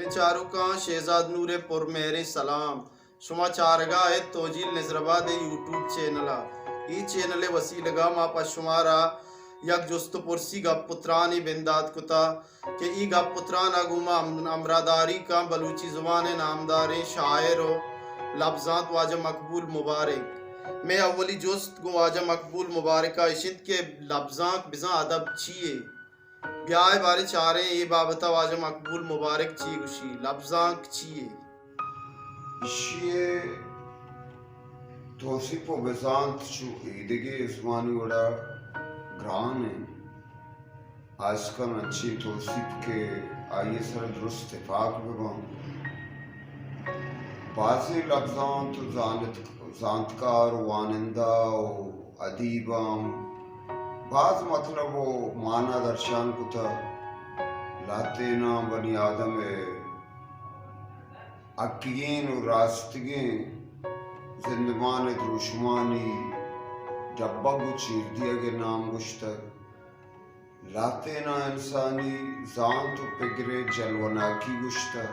چاروکاں شہزاد نور ءِ پر مہریں سلام۔ شما چارگا ات توجیل نظرآباد ءِ یوٹیوب چینل ءَ۔ اے چینل ءِ وسیلگ ءَ ما پہ شمارا یک جست ءُ پرسی گپ ءُ ترانے بندات کتا کہ اے گپ ءُ تران ءَ گوں ما ہم-، ہمراہداری کن بلوچی زبان ءِ نامداریں شاعر ءُ لبزانت واجہ مقبول مبارک۔ مئے اولی جست گوں واجہ مقبول مبارک ءَ اش انت کہ لبزانک بزاں ادب چی یے؟ بیائے باریں چاریں اے بابت ءَ واجہ مقبول مبارک چی گوشی؟ لبزانک چی یے؟ ایشی ءِ توسیپ ءُ بزانت چو ایدگہ زبانی وڑا گران انت۔ آ اشکن انچیں توسیپ کہ آئی ءِ سرا درست تپاک بہ باں۔ بازیں لبزانت ءُ زانت، زانتکار ءُ وانندہ ءُ ادیباں باز مطلب ءُ مانا درشان کتہ۔ لہتیناں بنی آدم ءِ حقیگیں ءُ راستگیں زندمان ءِ دروشمانی ڈبگ ءُ چیر دیگ ءِ نام گوشتگ۔ لہتیناں انسانی زانت ءُ پگر ءِ جلوناکی گوشتہ،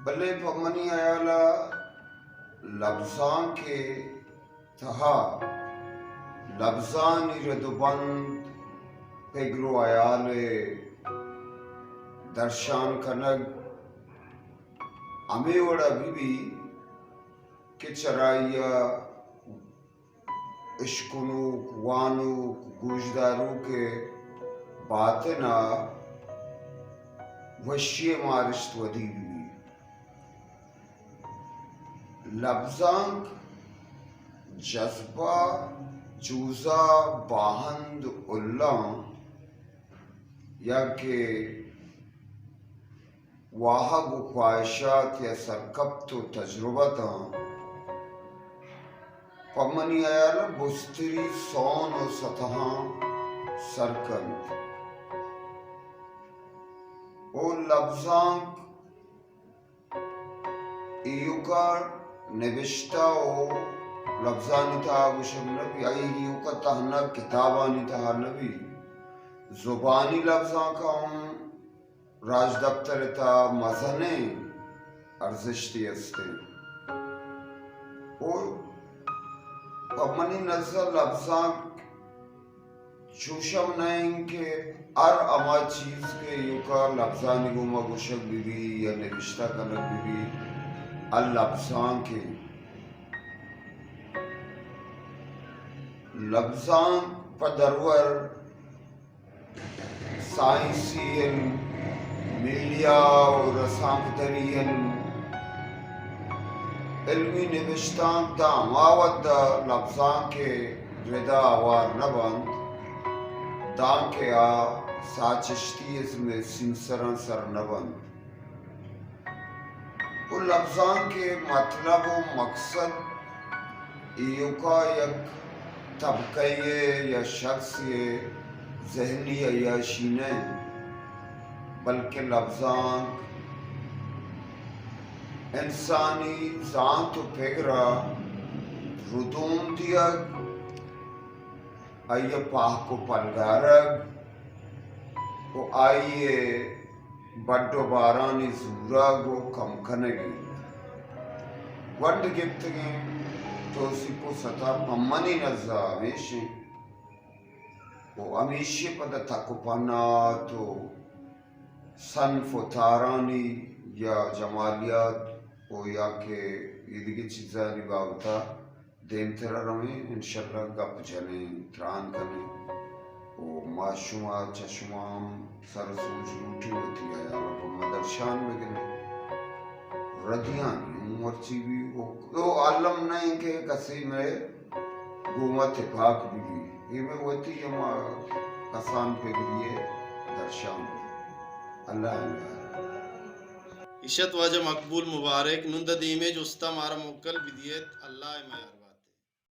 بلے پہ منی ہیال ءَ لبزانک ءِ تہا لبزانی رد ءُ بند، پگر ءُ ہیال ءِ درشان کنگ ہمے وڑا بہ بی کہ چرائی ءَ اشکنوک، وانوک، گوشداروک ءِ باتن ءَ وشی ءِ مارشت ودی بہ بیت۔ لبزانک جذبہ، جوزہ، باہند، الم یا کہ واہگ ءُ خواہشات یا سرکپت ءُ تجربتاں پہ منی ہیال ءَ بستری سون ءُ سطحاں سر کنت ءُ لبزانک ایوکا نبشتہ ءُ لبزانی تہا گوشگ نہ بی، آئی ایوکا تہنا کتابانی تہا نہ بی، زبانی لبزانک ءَ ہم راجدپتر ءِ تہا مزنیں ارزشتے است انت۔ ءُ پہ منی نز ءَ لبزانک چوش ہم نہ انت کہ ہر ہما چیز کہ ایوکا لبزانی گوما گوشگ بہ بی یا نبشتہ کنگ بہ بی، آ لبزانک انت۔ لبزانک پہ درور سائنسی علم، میڈیا ءُ رسانکدری علم، علمی نبشتانک داں ہما وھد ءَ لبزانک ءِ رد ءَ ہوار نہ بنت، دانکہ آ ساچشتی ازم ءِ سینسراں سر نہ بنت۔ ءُ لبزانک ءِ مطلب ءُ مقصد ایوکا یک طبقہ ءِ یا شخص ءِ ذہنی عیاشی نہ انت، بلکہ لبزانک انسانی زانت ءُ پگر ءَ ردوم دیگ، آئی ءِ پہک ءُ پلگارگ ءُ آئی ءِ بڈ ءُ بارانی زورگ ءُ کم کنگ انت۔ گونڈ گپتگیں توسیپ ءُ ستا پہ منی نز ءَ ہمیش انت ءُ ہمیشی ءَ پدا تک ءُ پہنات ءُ صنف ءُ تارانی یا جمالیات ءُ یا کہ ایدگہ چیزانی بابت ءَ دیمتر ءَ رویں، انشاءاللہ گپ جنیں، تران کنیں ءُ ما شما چہ شما ہم سر ءُ سوج لوٹیں، وتی ہیال ءَ پہ ما درشان بکنیں۔ ردیانی ہم مرچی بی ءُ، ءُ الم نہ انت کہ کسے مئے گوما تپاک بہ بی، اے مئے وتی ہما کسان پگری ءِ درشان بی۔ اللہ اللہ۔ ایش ات واجہ مقبول مبارک، نوں داں دیمے جست ءَ مارا موکل بدیت، اللہ ءِ میار۔